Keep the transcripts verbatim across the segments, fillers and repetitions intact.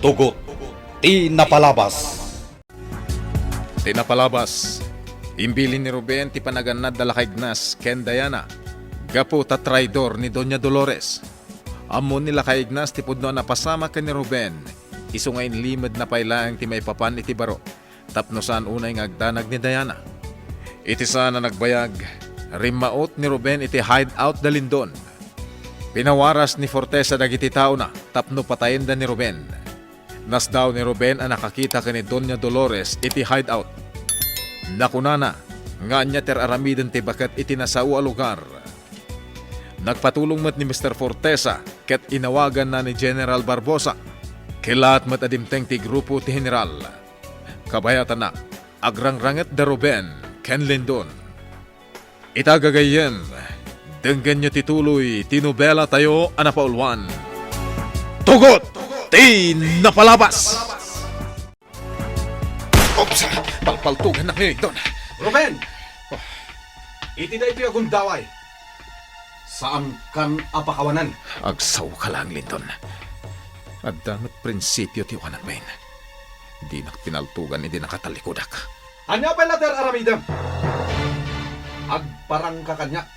Tugot ti napalabas. Ti napalabas, imbilin ni Ruben ti panagannad da Lakay Ignas ken Diana gapu ta traidor ni Doña Dolores. Ammo ni Lakay Ignas ti pudno a napasamak ken ni Ruben, isu nga inlimedna pay laeng ti maipapan iti baro tapno saan unay nga agdanag ni Diana. Iti saan a nagbayag, rimmaut ni Ruben iti hideout da Lindon. Pinawaras ni Fortesa dagiti taona tapno patayenda ni Ruben. Nasdaaw ni Ruben a nakakita ken ni Doña Dolores iti hideout. Nakunana nga ania ti ar-aramiden ti baket iti nasao a lugar. Nagpatulong met ni Mister Fortesa ket inawaganna ni General Barbosa. Kellaat met a dimteng ti grupo ti General. Kabayatanna, agrangranget da Ruben ken Lindon. Ita gagayyem, denggenyo ti tuloy ti nobela tayo a napauluan, Tugot ti Napalabas! Oops! Palpaltugan na ngayon, Don. Ruben! Oh. Iti daytoy a gundaway, saankan a pakawanen. Agsaoka lang, Lindon. Adda met prinsipio ti awanan, Ben. Dinak pinaltugan idi nakatalikudak. Ania pay latta ti ar-aramidem? Agparangka kaniak.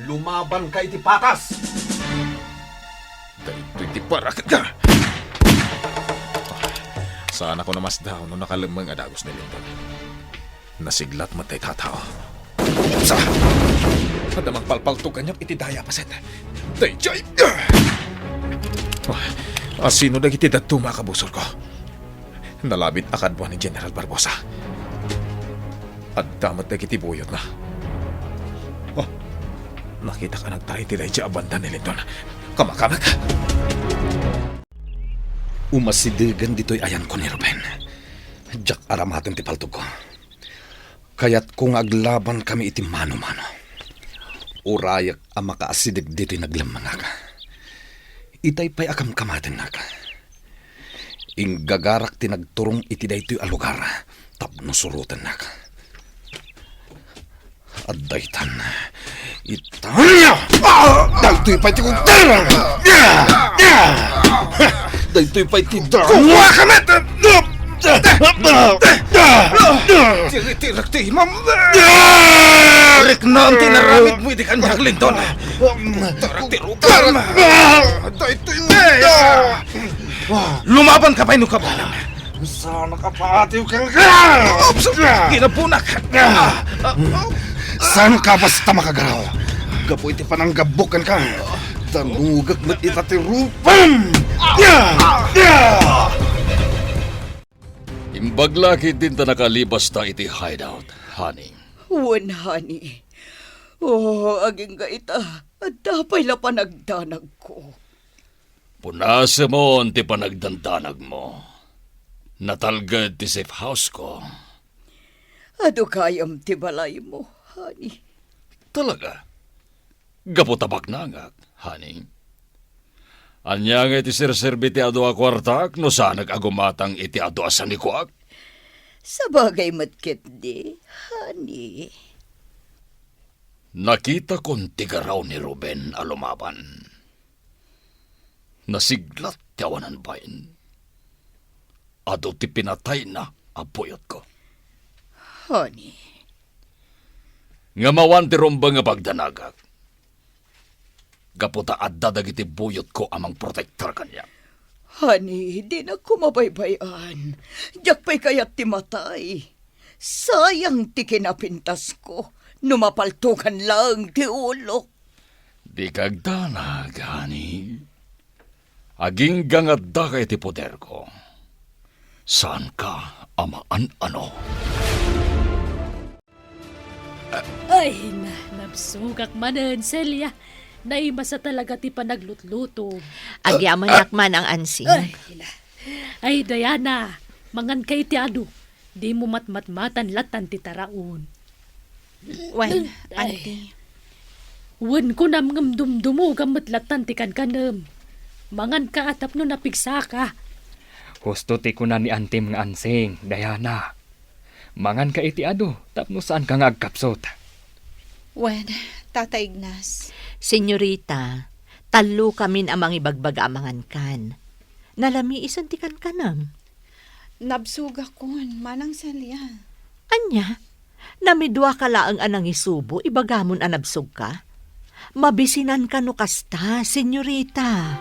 Lumabanka iti patas. Daytoy ti parakatna. Saanko a namasdaw no nakalemmeng a dagus ni Lindon. Nasiglat met dayta a tao. Sa! Adda mangpalpaltog kaniak iti daya a paset. Daydiay! Ah, asino dagiti dadduma a kabusorko? Nalabit a kadua ni General Barbosa. Adda met dagiti buyotna. Oh, nakitak a nagtaray ti daydiay a banda ni Lindon. Kamakamek! Umasidegen ditoy ayanko ni Ruben. Diak aramaten ti paltogko. Kayatko nga aglabankami iti mano-mano. Urayek a makaasideg ditoy naglemmengak. Itay pay a kamkamatennak. Inggagarak ti nagturong iti daytoy a lugar tapno surotennak. Adda itan. Itan. Daytoy pay ti kugder! Daytoy pay ti damo! Kukuha ka met! Tiri-tirak ti imam! Riknaan ti inaramidmo idi kaniak, Lindon! Tarak ti rupam! Daytoy met! Lumabanka pay no kabaelam! Saan a kapaatiw kenka! Oops! Ginabunak! Saanka basta makagaraw! Gapu iti pananggabbok kenka, danugek met ita ti rupam! Imbag la ketdin ta nakalibasta iti hideout, honey. Wen, honey. Oh, agingga ita, adda pay la panagdanagko. Punasemon ti panagdandanagmo. Natalged ti safe house ko. Adu gayam ti balaymo, honey. Talaga? Gapu ta baknangak, honey? Ania ngay ti serserbi ti adu a kuartak no saanek a gumatang iti adu a sanikuak? Sabagay met ketdi, honey. Nakitakon ti garaw ni Ruben a lumaban. Nasiglat ti awanan bain. Adu ti pinatayna a buyotko. Honey. Ngem awan ti rumbeng a pagdanagak. Gapu ta adda dagiti buyotko a mangprotektar kaniak. Honey, dinak koma baybay-an. Diak pay kayat ti matay. Sayang ti kinapintasko no mapaltogan laeng ti ulok. Dika agdanag, honey. Agingga nga addaka iti poderko, saanka a maan-ano. Ay, na, nabsogak manen, Celia. Naimasa talaga ti panaglutluto. Agyamanak man ang ansi. Ay, la. Ay, Diana, manganka iti adu. Dimo matmatmatan lattan ti taraon. Wen, Ay. Auntie. Wen, kunam ngem dumdumogam met lattan ti kankanem. Manganka a tapno napigsaka. Husto ti kuna ni Antim nga ansing, Diana. Manganka iti adu tapno saanka nga agkapsut. Wen, Tata Ignas. Senyorita, tallokamin a mangibagbaga a mangankan. Nalamiisen ti kankanam. Nabsogakon, Manang Celia. Ania? Namiduaka laeng a nangisubo, ibagamon a nabsogka? Mabisinanka no kasta, senyorita.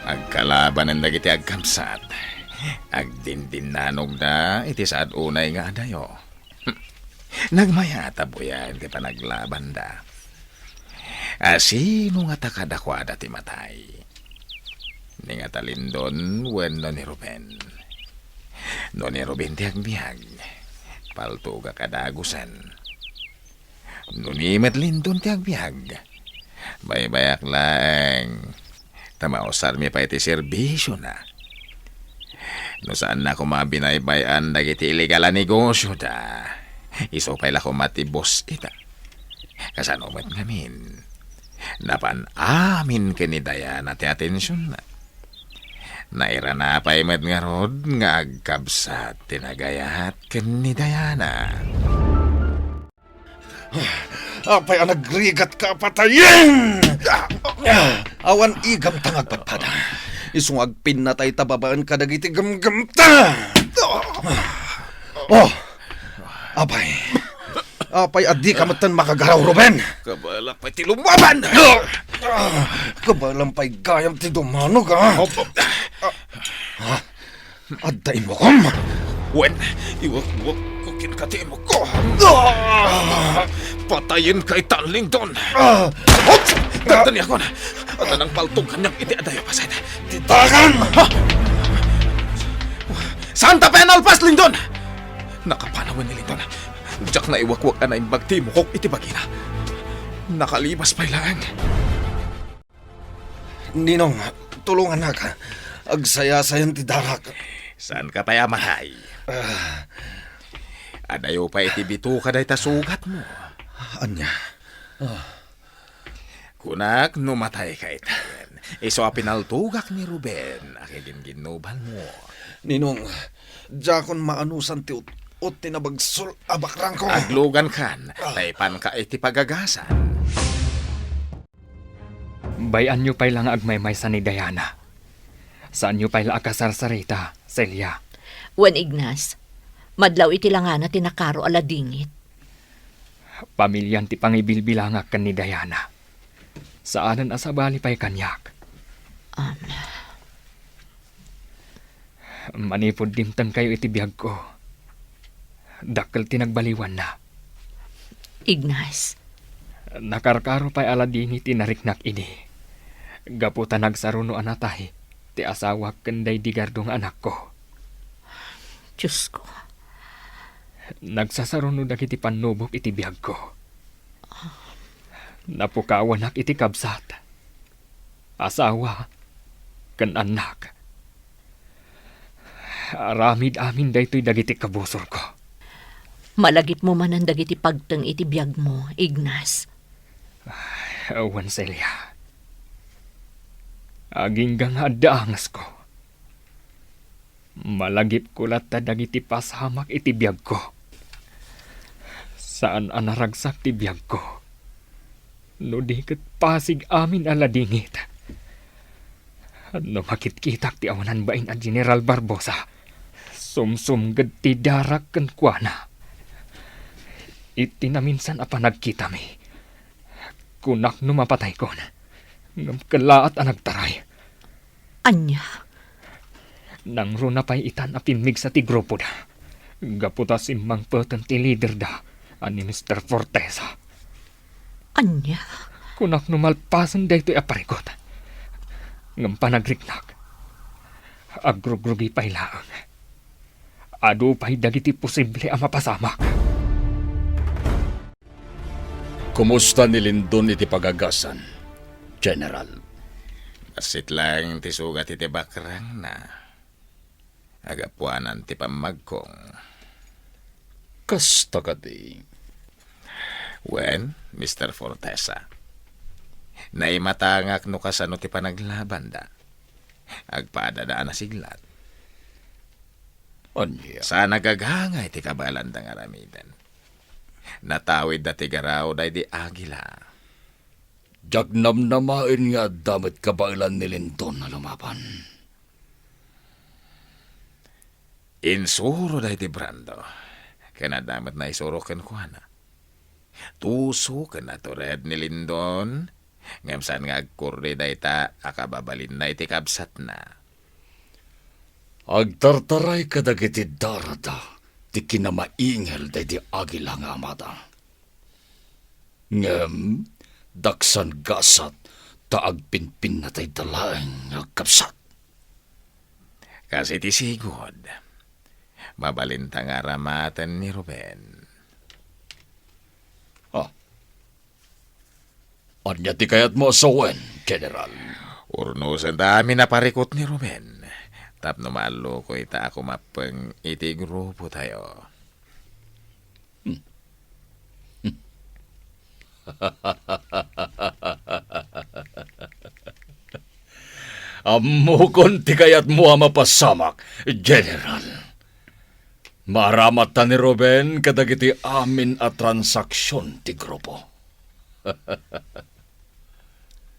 Agkalabanen dagiti agkabsat. Agdindinnanogda iti saad unay nga adayo. Nagmayat a buyan ti panaglabanda. A sino ngata kadakuada ti matay? Ni ngata Lindon wenno ni Ruben? No ni Ruben ti agbiag, paltogak a dagusen. No ni met Lindon ti agbiag, baybayak laeng ta mausarmi pay ti serbisiona. No saanna koma binaybay-an dagiti illegal a negosioda, isu pay la koma ti boss ita. Kasano met ngamin, napan amin ken ni Diana ti atensionna. Nairana pay met ngarud nga agkabsat ti nagayat ken ni Diana. Apay a nagrigatka a patayen? Awan igamta nga agpadpada. Isu nga agpinnatayta babaen kadagiti gemgemta. Oh, apay. Apay a dika metten makagaraw, Ruben? Kabaelam pay ti lumaban! Kabaelam pay gayam ti dumanog, ha? Opo. Adda immokom? Wen, iwakwakko kenka ti immokom. Ah! Patayenka itan, Lindon. Ah! Hop! Dagdaniakon. Adda nangpaltog kaniak iti adayo paset. Ti dagan! Ha? Saanta pay a nalpas, Lindon? Nakapanawen ni Lindon. Diak naiwakwak a naimbag ti immokok iti bagina. Nakalibas pay laeng. Ninong, tulongannak. Agsayasayan ti darak. Saanka pay a maay? Ah. Adayo pay iti bitoka dayta sugatmo. Ania? Ah. Kunak no matayka itan, isu a pinaltogak ni Ruben a kagingginnubalmo. Ninong, diakon maanusan ti ut-, ut ti nabagsol a bakrangko. Aglugankan, ah, ta ipanka iti pagagasan. Bay-anyo pay la nga agmaymaysa ni Diana. Saanyo pay la a kasarsarita, Celia. Wen, Ignas, madlaw iti langana ti nakaro a ladingit. Pamilian ti pangibilbilangak ken ni Diana. Saanen a sabali pay kaniak. Am. Manipud dimtengkayo iti biagko, dakkel ti nagbaliwanna. Ignas. Nakarkaro pay a ladingit ti nariknak idi, gapu ta nagsaruno a natay ti asawak ken daydi gardo nga anakko. Diosko. Nagsasaruno dagiti pannubok iti biagko. Napukawanak iti kabsat, asawa, ken annak. Aramid amin daytoy dagiti kabusorko. Malagipmo manen dagiti pagteng iti biagmo, Ignas. Wen, Celia. Agingga nga adda angesko. Malagipko latta dagiti pasamak iti biagko. Saan a naragsak ti biagko no di ket pasig amin a ladingit. No makitkitak ti awanan bain a General Barbosa, sumsumged ti darak kenkuana. Iti naminsan a panagkitami, kunak no mapataykon, ngem kellaat a nagtaray. Ania? Nangruna pay itan a pimmigsa ti grupoda, gapu ta simmangpeten ti liderda a ni Mister Fortesa. Ania? Kunak no malpasen daytoy a parikut. Ngem panagriknak, agrugrugi pay laeng. Adu pay dagiti posible a mapasamak. Kumusta ni Lindon iti pagagasan, General? Bassit laeng ti sugat iti bakrangna. Agapuanan ti pammagkong. Kasta kadi? Wen, Mister Fortesa. Naimatangak no kasano ti panaglabanda. Agpadada a nasiglat. Ania? Sa nagagangay ti kabaelanda nga aramiden. Natawidda ti garaw daydi Aguila. Diak namnamaen nga adda met kabaelan ni Lindon a lumaban. Insuro daydi Brando, ken adda met naisuro kenkuana. Tuso ken natured ni Lindon, ngem saan nga agkurdi dayta a kababalinna iti kabsatna. Agtartaray kadagiti darada ti kinamaingel daydi agila nga amada. Ngem daksan gasat ta agpinpinnatayda laeng nga agkabsat. Kas iti sigud, mabalinta nga aramaten ni Ruben. Ah, ania ti kayatmo a sawen, General? Urnosenta amin a parikut ni Ruben tapno maallukoyta a kumappeng iti grupotayo. Ammokon ti kayatmo a mapasamak, General. Maaramatta ni Ruben kadagiti amin a transaksion ti grupo.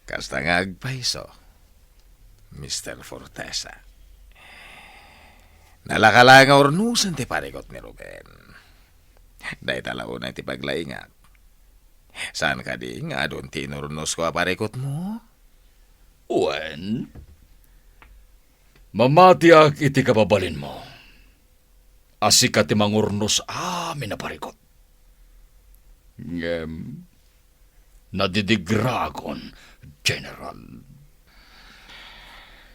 Kasta nga agpayso, Mister Fortesa. Nalaka laeng nga urnosen ti parikut ni Ruben. Dayta la unay ti paglaingak. Saan kadi nga adun ti inurnosko a parikutmo? Wen, mamatiak iti kababalinmo a sika ti mangurnos amin a parikut. Ngem, nadidigraakon, General.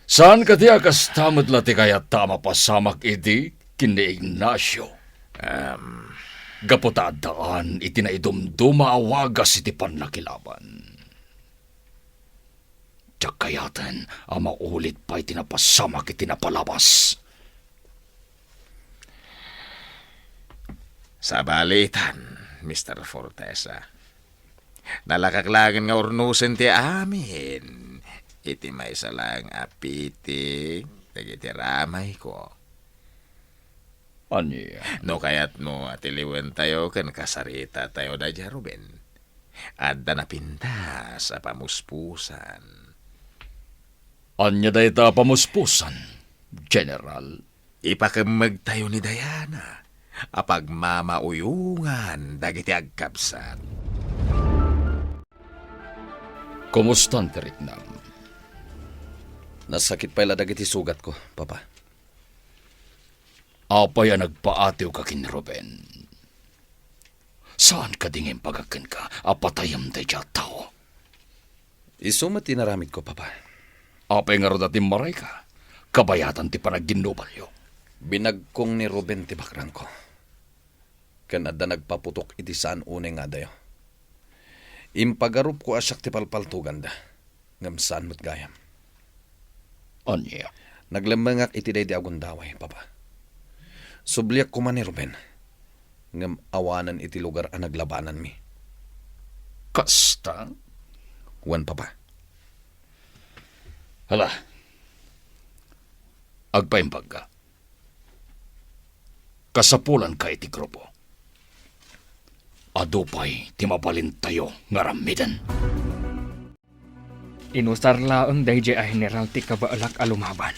Saan kadi a kasta met la ti kayatta a mapasamak idi ken ni Ignacio? Em. Gapu ta addaan iti naidumduma a wagas iti pannakilaban. Diak kayaten a maulit pay ti napasamak iti napalabas. Sabali itan, Mister Fortesa. Nalakak laengen nga urnosen ti amin iti maysa laeng a pitik dagiti ramayko. Ania? No kayatmo a tiliwentayo ken kasaritatayo daydiay, Ruben, adda napintas a pamuspusan. Ania dayta a pamuspusan, General? Ipakemmegtayo ni Diana a pagmamauyongan dagiti agkabsat. Kumustan ti riknam? Nasakit pay la dagiti sugatko, Papa. Apay a nagpaatiwka ken Ruben? Saan kadi nga imbagak kenka a patayem daydiay a tao? Isu met ti inaramidko, Papa. Apay ngarud a timmarayka kabayatan ti panagginnubalyo? Binagkong ni Ruben ti bakrangko, ken adda nagpaputok iti saan unay nga adayo. Impagarupko a siak ti palpaltoganda, ngem saan met gayam. Ania? Naglemmengak iti daydi a gundaway, Papa. Subliak koma ni Ruben, ngem awanen iti lugar a naglabananmi. Kasta? Wen, Papa. Hala, agpaimbagka. Kasapulanka iti grupo. Adu pay ti mabalintayo nga aramiden. Inusar laeng daydiay a general ti kabaelak a lumaban.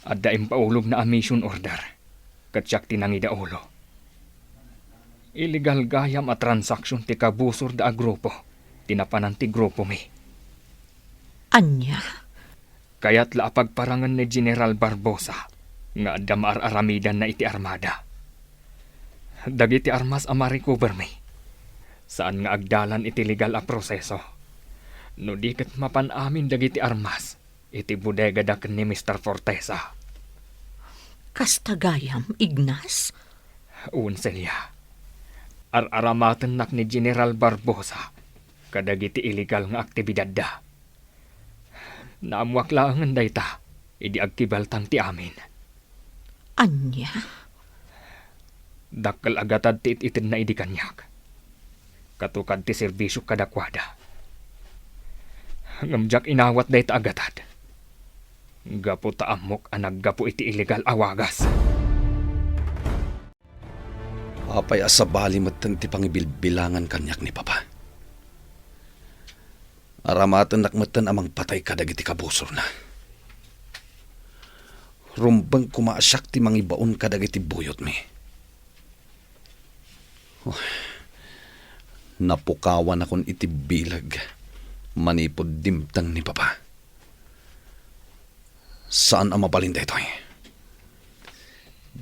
Adda impaulogna a mission order, ket siak ti nangidaulo. Illegal gayam a transaksion ti kabusorda a grupo ti napanan ti grupomi. Ania? Kayat la a pagparangen ni General Barbosa nga adda maar-aramidanna iti armada. Dagiti armas a ma-recovermi, saan nga agdalan iti legal a proseso. No di ket mapan amin dagiti armas iti bodegada ken ni Mister Fortesa. Kasta gayam, Ignas? Wen, Celia. Ar-aramatennak ni General Barbosa kadagiti illegal nga aktibidadda. Naammoak laengen dayta idi agkibaltang ti amin. Ania? Dakkel a gatad ti it-itedna idi kaniak. Katukad ti serbisiok kadakuada. Ngem diak inawat dayta a gatad. Gapu ta ammok a naggapu iti illegal a wagas. Apay a sabali metten ti pangibilbilangan kaniak ni Papa? Aramatennak metten a mangpatay kadagiti kabusorna. Rumbeng koma a siak ti mangibaon kadagiti buyotmi. Oh, napukawanakon iti bileg manipud dimteng ni Papa. Saan a mabalin daytoy.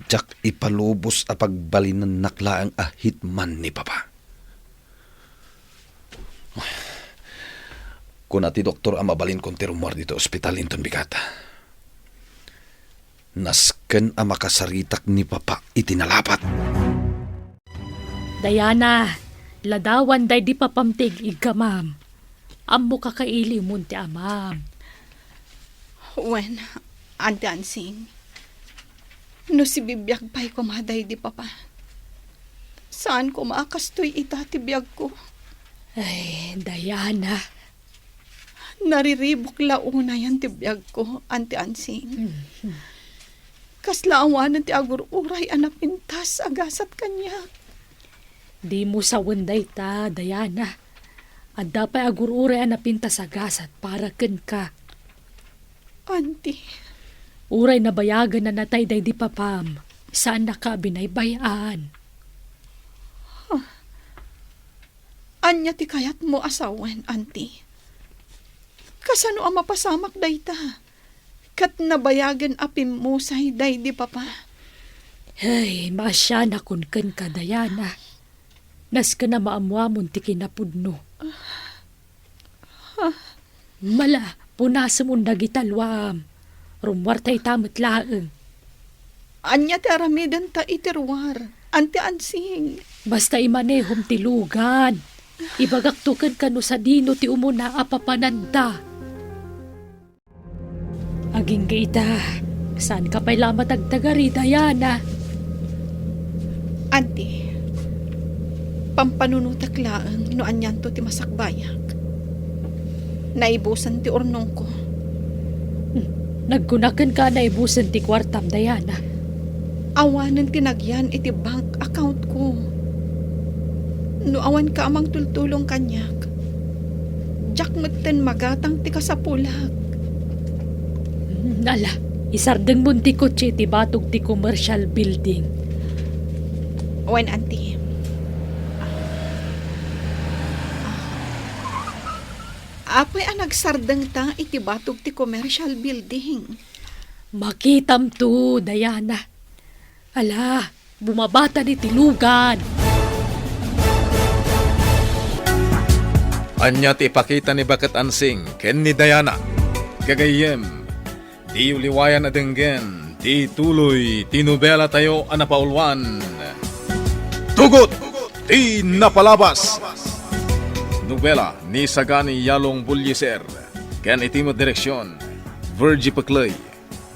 Diak ipalubos a pagbalinennak laeng a hitman ni Papa. Kuna ti doktor a mabalinkon ti rummuar ditoy ospital inton bigat. Nasken a makasaritak ni Papa iti nalapat. Diana, ladawan daydi papam ti ig-iggamam. Ammoka kailiwmon ti amam. Wen, Auntie Ansing, no sibibiag pay koma daydi Papa, saan koma a kastoy ita ti biagko. Ay, Diana. Nariribuk la unayen ti biagko, Auntie Ansing. Mhm. Kasla awanen ti agur-uray a napintas a gasat kaniak. Dimo sawen dayta, Diana. Adda pay agur-uray a napintas a gasat para kenka. Auntie. Uray nabayagen a natay daydi papam, saannaka a binaybay-an. Huh. Ania ti kayatmo a sawen, Auntie? Kasano a mapasamak dayta? Ket nabayagen a pimmusay daydi Papa. Hey, maasianakon kenka, Diana. Nasken a maammuamon ti kinapudno. Ah. Mala, punasemon dagita luam. Rummuarta ita met laeng. Ania ti aramidenta iti ruar, Auntie Ansing? Basta imanehom ti lugan. Ibagakto kenka no sadino ti umuna a papananda. Agingga ita, saanka pay la a matagtagari, Diana. Auntie, pampanunotek laeng no anianto ti masakbayak. Naibusen ti urnongko. Hmm, nagkunakenka a naibusen ti kuartam, Diana. Awanen ti nagyan iti bank accountko. No awanka a mangtultulong kaniak, diak metten magatang ti kasapulak. Hmm, ala, isardengmon ti kotse iti batog ti commercial building. Wen, Auntie. Apay a nagsardengta iti batog ti commercial building? Makitamto, Diana. Ala, bumabatan iti lugan. Ania ti ipakita ni Baket Ansing ken ni Diana? Gagayyem, diyo liwayan a denggen ti tuloy ti nobelatayo a napauluan, Tugot ti Napalabas. Nobela ni Sagani Yalong Bullieser ken iti met direksion, Virgie Pecley.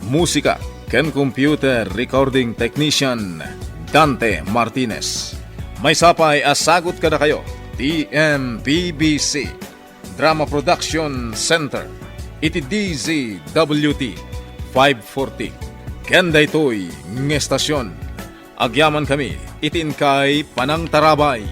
Musika ken computer recording technician, Dante Martinez. Maysa pay a sagut kadakayo ti M P B C Drama Production Center iti D Z W T five forty. Ken daytoy nga estasion, agyamankami iti inkay panangtarabay.